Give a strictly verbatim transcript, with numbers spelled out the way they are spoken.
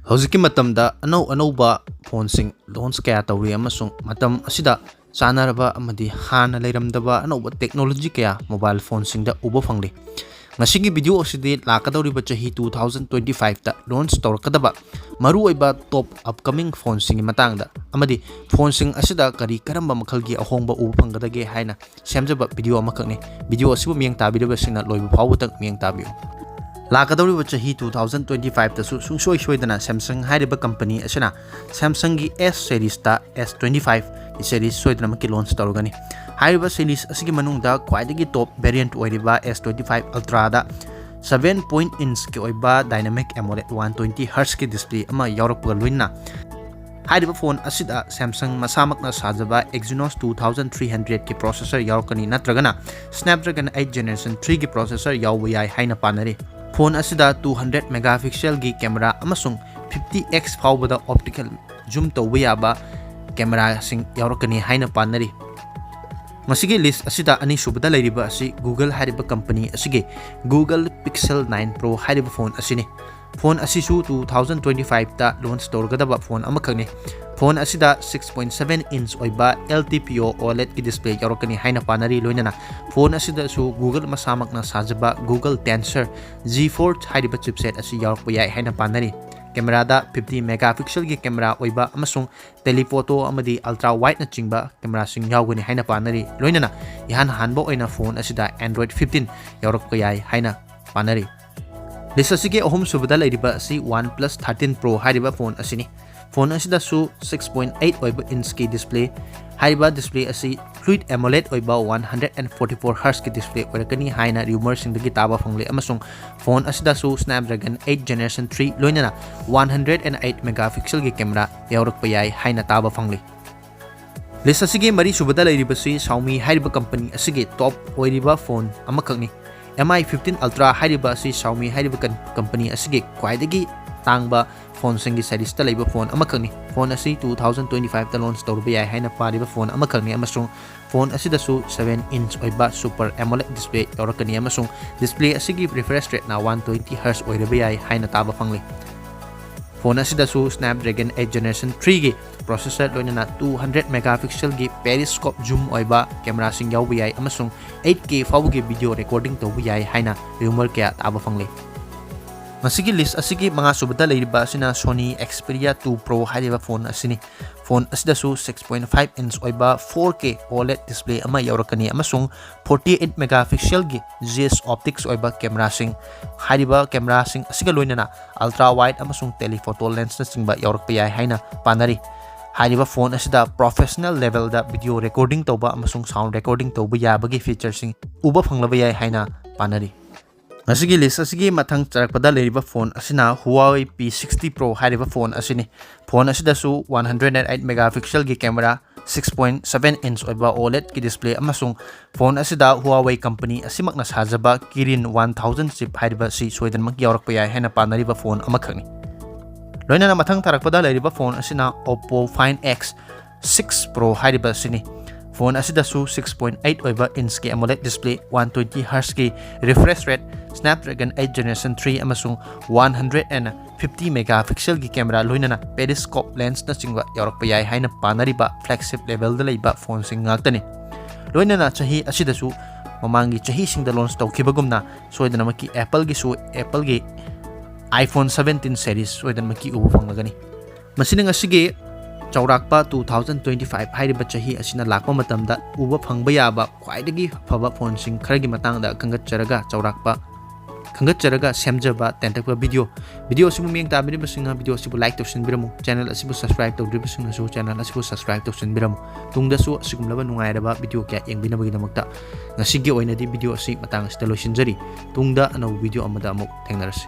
ꯍꯧꯖꯤꯛꯀꯤ ꯃꯇꯝꯗ ꯑꯅꯧ ꯑꯅꯧꯕ ꯐꯣꯟꯁꯤꯡ ꯂꯣꯟꯆ ꯀꯌꯥ ꯇꯧꯔꯤ ꯑꯃꯁꯨꯡ ꯃꯇꯝ ꯑꯁꯤꯗ ꯆꯥꯟꯅꯔꯕ ꯑꯃꯗꯤ ꯍꯥꯟꯅ ꯂꯩꯔꯝꯗꯕ ꯑꯅꯧꯕ ꯇꯦꯛꯅꯣꯂꯣꯖꯤ ꯀꯌꯥ ꯃꯣꯕꯥꯏꯜ ꯐꯣꯟꯁꯤꯡꯗ ꯎꯕ ꯐꯪꯂꯤ꯫ ꯉꯁꯤꯒꯤ ꯚꯤꯗꯤꯑꯣ ꯑꯁꯤꯗꯤ ꯂꯥꯛꯀꯗꯧꯔꯤꯕ ꯆꯍꯤ two thousand twenty fiveꯇ ꯂꯣꯟꯆ ꯇꯧꯔꯛꯀꯗꯕ ꯃꯔꯨꯑꯣꯏꯕ ꯇꯣꯞ ꯑꯞꯀꯃꯤꯡ ꯐꯣꯟꯁꯤꯡꯒꯤ ꯃꯇꯥꯡꯗ ꯑꯃꯗꯤ ꯐꯣꯟꯁꯤꯡ ꯑꯁꯤꯗ ꯀꯔꯤ ꯀꯔꯝꯕ ꯃꯈꯜꯒꯤ ꯑꯍꯣꯡꯕ ꯎꯕ ꯐꯪꯒꯗꯒꯦ ꯍꯥꯏꯅ ꯁꯦꯝꯖꯕ ꯚꯤꯗꯤꯑꯣ ꯑꯃꯈꯛꯅꯤ꯫ ꯚꯤꯗꯤꯑꯣ ꯑꯁꯤꯕꯨ ꯃꯤꯠꯌꯦꯡ ꯇꯥꯕꯤꯔꯤꯕꯁꯤꯡꯅ ꯂꯣꯏꯕ ꯐꯥꯎꯕꯗꯪ ꯃꯤꯠꯌꯦꯡ ꯇꯥꯕꯤꯌꯨ꯫ ꯂꯥꯛꯀꯗꯧꯔꯤꯕ ꯆꯍꯤ two thousand twenty fiveꯇꯁꯨ ꯁꯨꯡꯁꯣꯏ ꯁꯣꯏꯗꯅ Samsung ꯍꯥꯏꯔꯤꯕ ꯀꯝꯄꯅꯤ ꯑꯁꯤꯅ Samsungꯒꯤ S seriesꯇ S twenty five series ꯁꯣꯏꯗꯅꯃꯛꯀꯤ ꯂꯣꯟꯆ ꯇꯧꯔꯒꯅꯤ꯫ ꯍꯥꯏꯔꯤꯕ series ꯑꯁꯤꯒꯤ ꯃꯅꯨꯡꯗ ꯈ꯭ꯋꯥꯏꯗꯒꯤ ꯇꯣꯞ ꯚꯦꯔꯤꯌꯦꯟꯠ ꯑꯣꯏꯔꯤꯕ S twenty five Ultraꯗ seven point inchꯀꯤ ꯑꯣꯏꯕ Dynamic AMOLED one twenty Hzꯀꯤ ꯗꯤꯁꯄ꯭ꯂꯦ ꯑꯃ ꯌꯥꯎꯔꯛꯄꯒ ꯂꯣꯏꯅꯅ ꯍꯥꯏꯔꯤꯕ ꯐꯣꯟ ꯑꯁꯤꯗ Samsung ꯃꯁꯥꯃꯛꯅ ꯁꯥꯖꯕ Exynos two thousand three hundredꯀꯤ processor ꯌꯥꯎꯔꯛꯀꯅꯤ, ꯅꯠꯇ꯭ꯔꯒꯅ Snapdragon eight Generation threeꯒꯤ processor ꯌꯥꯎꯕ ꯌꯥꯏ ꯍꯥꯏꯅ ꯄꯥꯅꯔꯤ꯫ ꯐꯣꯟ ꯑꯁꯤꯗ two hundred megapixelꯒꯤ camera ꯑꯃꯁꯨꯡ fifty X ꯐꯥꯎꯕꯗ optical zoom ꯇꯧꯕ ꯌꯥꯕ cameraꯁꯤꯡ ꯌꯥꯎꯔꯛꯀꯅꯤ ꯍꯥꯏꯅ ꯄꯥꯅꯔꯤ꯫ ꯃꯁꯤꯒꯤ list ꯑꯁꯤꯗ ꯑꯅꯤꯁꯨꯕꯗ ꯂꯩꯔꯤꯕ ꯑꯁꯤ Google ꯍꯥꯏꯔꯤꯕ ꯀꯝꯄꯅꯤ ꯑꯁꯤꯒꯤ Google Pixel nine Pro ꯍꯥꯏꯔꯤꯕ ꯐꯣꯟ ꯑꯁꯤꯅꯤ꯫ ꯐꯣꯟ ꯑꯁꯤꯁꯨ two thousand twenty fiveꯇ ꯂꯣꯟꯆ ꯇꯧꯔꯒꯗꯕ ꯐꯣꯟ ꯑꯃꯈꯛꯅꯤ꯫ ꯐꯣꯟ ꯑꯁꯤꯗ six point seven inch ꯑꯣꯏꯕ LTPO OLEDꯀꯤ ꯗꯤꯁꯄ꯭ꯂꯦ ꯌꯥꯎꯔꯛꯀꯅꯤ ꯍꯥꯏꯅ ꯄꯥꯅꯔꯤ꯫ ꯂꯣꯏꯅꯅ ꯐꯣꯟ ꯑꯁꯤꯗꯁꯨ Google ꯃꯁꯥꯃꯛꯅ ꯁꯥꯖꯕ Google Tensor G four ꯍꯥꯏꯔꯤꯕ ꯆꯤꯞꯁꯦꯠ ꯑꯁꯤ ꯌꯥꯎꯔꯛꯄ ꯌꯥꯏ ꯍꯥꯏꯅ ꯄꯥꯅꯔꯤ꯫ Cameraꯗ fifty megapixelꯒꯤ camera ꯑꯣꯏꯕ ꯑꯃꯁꯨꯡ telephoto ꯑꯃꯗꯤ ultra wideꯅꯆꯤꯡꯕ cameraꯁꯤꯡ ꯌꯥꯎꯒꯅꯤ ꯍꯥꯏꯅ ꯄꯥꯅꯔꯤ꯫ ꯂꯣꯏꯅꯅ ꯏꯍꯥꯟ ꯍꯥꯟꯕ ꯑꯣꯏꯅ ꯐꯣꯟ ꯑꯁꯤꯗ Android fifteen ꯌꯥꯎꯔꯛꯄ ꯌꯥꯏ ꯍꯥꯏꯅ ꯄꯥꯅꯔꯤ꯫ List ꯑꯁꯤꯒꯤ ꯑꯍꯨꯝꯁꯨꯕꯗ ꯂꯩꯔꯤꯕ ꯑꯁꯤ OnePlus thirteen Pro ꯍꯥꯏꯔꯤꯕ ꯐꯣꯟ ꯑꯁꯤꯅꯤ꯫ ꯐꯣꯟ ꯑꯁꯤꯗꯁꯨ six point eight ꯑꯣꯏꯕ inchꯀꯤ ꯗꯤꯁꯄ꯭ꯂꯦ, ꯍꯥꯏꯔꯤꯕ ꯗꯤꯁꯄ꯭ꯂꯦ ꯑꯁꯤ fluid AMOLED ꯑꯣꯏꯕ one hundred and forty four Hzꯀꯤ ꯗꯤꯁꯄ꯭ꯂꯦ ꯑꯣꯏꯔꯛꯀꯅꯤ ꯍꯥꯏꯅ rumourꯁꯤꯡꯗꯒꯤ ꯇꯥꯕ ꯐꯪꯂꯦ, ꯑꯃꯁꯨꯡ ꯐꯣꯟ ꯑꯁꯤꯗꯁꯨ Snapdragon eight Generation three ꯂꯣꯏꯅꯅ one hundred and eight megapixelꯒꯤ camera ꯌꯥꯎꯔꯛꯄ ꯌꯥꯏ ꯍꯥꯏꯅ ꯇꯥꯕ ꯐꯪꯂꯤ꯫ List ꯑꯁꯤꯒꯤ ꯃꯔꯤꯁꯨꯕꯗ ꯂꯩꯔꯤꯕꯁꯤ Xiaomi ꯍꯥꯏꯔꯤꯕ ꯀꯝꯄꯅꯤ ꯑꯁꯤꯒꯤ ꯇꯣꯞ ꯑꯣꯏꯔꯤꯕ ꯐꯣꯟ ꯑꯃꯈꯛꯅꯤ꯫ MI fifteen Ultra ꯍꯥꯏꯔꯤꯕ ꯑꯁꯤ Xiaomi ꯍꯥꯏꯔꯤꯕ ꯀꯝ-, ꯀꯝꯄꯅꯤ ꯑꯁꯤꯒꯤ ꯈ꯭ꯋꯥꯏꯗꯒꯤ ꯇꯥꯡꯕ ꯐꯣꯟꯁꯤꯡꯒꯤ ꯁꯦꯔꯤꯁꯇ ꯂꯩꯕ ꯐꯣꯟ ꯑꯃꯈꯛꯅꯤ꯫ ꯐꯣꯟ ꯑꯁꯤ two thousand twenty fiveꯇ ꯂꯣꯟꯆ ꯇꯧꯔꯨꯕ ꯌꯥꯏ ꯍꯥꯏꯅ ꯄꯥꯔꯤꯕ ꯐꯣꯟ ꯑꯃꯈꯛꯅꯤ, ꯑꯃꯁꯨꯡ ꯐꯣꯟ ꯑꯁꯤꯗꯁꯨ seven inch ꯑꯣꯏꯕ Super AMOLED ꯗꯤꯁꯄ꯭ꯂꯦ ꯌꯥꯎꯔꯛꯀꯅꯤ, ꯑꯃꯁꯨꯡ ꯗꯤꯁꯄ꯭ꯂꯦ ꯑꯁꯤꯒꯤ refresh rateꯅ one twenty Hz ꯑꯣꯏꯔꯕ ꯌꯥꯏ ꯍꯥꯏꯅ ꯇꯥꯕ ꯐꯪꯂꯤ꯫ Phone ꯑꯁꯤꯗꯁꯨ Snapdragon eight Generation three ꯒꯤ processor ꯂꯣꯏꯅꯅ two hundred megapixel ꯒꯤ periscope zoom ꯑꯣꯏꯕ camera ꯁꯤꯡ ꯌꯥꯎꯕ ꯌꯥꯏ ꯑꯃꯁꯨꯡ eight K ꯐꯥꯎꯕꯒꯤ video recording ꯇꯧꯕ ꯌꯥꯏ ꯍꯥꯏꯅ rumor ꯀꯌꯥ ꯇꯥꯕ ꯐꯪꯂꯤ꯫ ꯃꯁꯤꯒꯤ list ꯑꯁꯤꯒꯤ ꯃꯉꯥꯁꯨꯕꯗ ꯂꯩꯔꯤꯕ ꯑꯁꯤꯅ Sony Xperia two Pro ꯍꯥꯏꯔꯤꯕ phone ꯑꯁꯤꯅꯤ꯫ Phone ꯑꯁꯤꯗꯁꯨ six point five inch ꯑꯣꯏꯕ four K OLED display ꯑꯃ ꯌꯥꯎꯔꯛꯀꯅꯤ ꯑꯃꯁꯨꯡ forty eight megapixel ꯒꯤ Z S optics ꯑꯣꯏꯕ camera ꯁꯤꯡ, ꯍꯥꯏꯔꯤꯕ camera ꯁꯤꯡ ꯑꯁꯤꯒ ꯂꯣꯏꯅꯅ ultra wide ꯑꯃꯁꯨꯡ telephoto lens ꯅꯆꯤꯡꯕ ꯌꯥꯎꯔꯛꯄ ꯌꯥꯏ ꯍꯥꯏꯅ ꯄꯥꯅꯔꯤ꯫ ꯍꯥꯏꯔꯤꯕ phone ꯑꯁꯤꯗ professional level ꯗ video recording ꯇꯧꯕ ꯑꯃꯁꯨꯡ sound recording ꯇꯧꯕ ꯌꯥꯕꯒꯤ feature ꯁꯤꯡ ꯎꯕ ꯐꯪꯂꯕ ꯌꯥꯏ ꯍꯥꯏꯅ ꯄꯥꯅꯔꯤ꯫ ꯉꯁꯤꯒꯤ list ꯑꯁꯤꯒꯤ ꯃꯊꯪ ꯆꯔꯛꯄꯗ ꯂꯩꯔꯤꯕ phone ꯑꯁꯤꯅ Huawei P sixty Pro ꯍꯥꯏꯔꯤꯕ phone ꯑꯁꯤꯅꯤ꯫ Phone ꯑꯁꯤꯗꯁꯨ one hundred and eight megapixel ꯒꯤ camera, six point seven inch ꯑꯣꯏꯕ OLED ꯀꯤ display ꯑꯃꯁꯨꯡ phone ꯑꯁꯤꯗ Huawei company ꯑꯁꯤꯃꯛꯅ ꯁꯥꯖꯕ Kirin one thousand chip ꯍꯥꯏꯔꯤꯕ ꯑꯁꯤ ꯁꯣꯏꯗꯅꯃꯛ ꯌꯥꯎꯔꯛꯄ ꯌꯥꯏ ꯍꯥꯏꯅ ꯄꯥꯅꯔꯤꯕ phone ꯑꯃꯈꯛꯅꯤ꯫ ꯂꯣꯏꯅꯅ ꯃꯊꯪ ꯊꯥꯔꯛꯄꯗ ꯂꯩꯔꯤꯕ phone ꯑꯁꯤꯅ Oppo Find X six Pro ꯍꯥꯏꯔꯤꯕ ꯑꯁꯤꯅꯤ꯫ Phone ꯑꯁꯤꯗꯁꯨ six point eight ꯑꯣꯏꯕ inch ꯀꯤ AMOLED display, one twenty hertz ꯀꯤ refresh rate, Snapdragon eight Generation three ꯑꯃꯁꯨꯡ one hundred and fifty megapixel ꯒꯤ camera ꯂꯣꯏꯅꯅ periscope lens ꯅꯆꯤꯡꯕ ꯌꯥꯎꯔꯛꯄ ꯌꯥꯏ ꯍꯥꯏꯅ ꯄꯥꯅꯔꯤꯕ flagship level ꯗ ꯂꯩꯕ phone ꯁꯤꯡ ꯉꯥꯛꯇꯅꯤ꯫ ꯂꯣꯏꯅꯅ ꯆꯍꯤ ꯑꯁꯤꯗꯁꯨ ꯃꯃꯥꯡꯒꯤ ꯆꯍꯤꯁꯤꯡꯗ launch ꯇꯧꯈꯤꯕꯒꯨꯝꯅ ꯁꯣꯏꯗꯅꯃꯛꯀꯤ Apple ꯒꯤꯁꯨ, Apple ꯒꯤ iPhone seventeen series ꯁꯣꯏꯗꯅꯃꯛꯀꯤ ꯎꯕ ꯐꯪꯂꯒꯅꯤ꯫ ꯃꯁꯤꯅ ꯉꯁꯤꯒꯤ ꯆꯥꯎꯔꯥꯛꯄ two thousand twenty five ꯍꯥꯏꯔꯤꯕ ꯆꯍꯤ ꯑꯁꯤꯅ ꯂꯥꯛꯄ ꯃꯇꯝꯗ ꯎꯕ ꯐꯪꯕ ꯌꯥꯕ ꯈ꯭ꯋꯥꯏꯗꯒꯤ ꯐꯕ phone ꯁꯤꯡ ꯈꯔꯒꯤ ꯃꯇꯥꯡꯗ ꯈꯟꯒꯠꯆꯔꯒ ꯆꯥꯎꯔꯥꯛꯄ ꯈꯟꯒꯠꯆꯔꯒ ꯁꯦꯝꯖꯕ ꯇꯦꯟꯇꯛꯄ video꯫ Video ꯑꯁꯤꯕꯨ ꯃꯤꯠꯌꯦꯡ ꯇꯥꯕꯤꯔꯤꯕꯁꯤꯡꯅ video ꯑꯁꯤꯕꯨ like ꯇꯧꯁꯤꯟꯕꯤꯔꯝꯃꯨ꯫ Channel ꯑꯁꯤꯕꯨ subscribe ꯇꯧꯗ꯭ꯔꯤꯕꯁꯤꯡꯅꯁꯨ channel ꯑꯁꯤꯕꯨ subscribe ꯇꯧꯁꯤꯟꯕꯤꯔꯝꯃꯨ꯫ ꯇꯨꯡꯗꯁꯨ ꯑꯁꯤꯒꯨꯝꯂꯕ ꯅꯨꯡꯉꯥꯏꯔꯕ video ꯀꯌꯥ ꯌꯦꯡꯕꯤꯅꯕꯒꯤꯗꯃꯛꯇ ꯉꯁꯤꯒꯤ ꯑꯣꯏꯅꯗꯤ video ꯑꯁꯤ ꯃꯇꯥꯡ ꯑꯁꯤꯗ ꯂꯣꯏꯁꯤꯟꯖꯔꯤ꯫ ꯇꯨꯡꯗ ꯑꯅꯧꯕ video ꯑꯃꯗ ꯑꯃꯨꯛ ꯊꯦꯡꯅꯔꯁꯤ꯫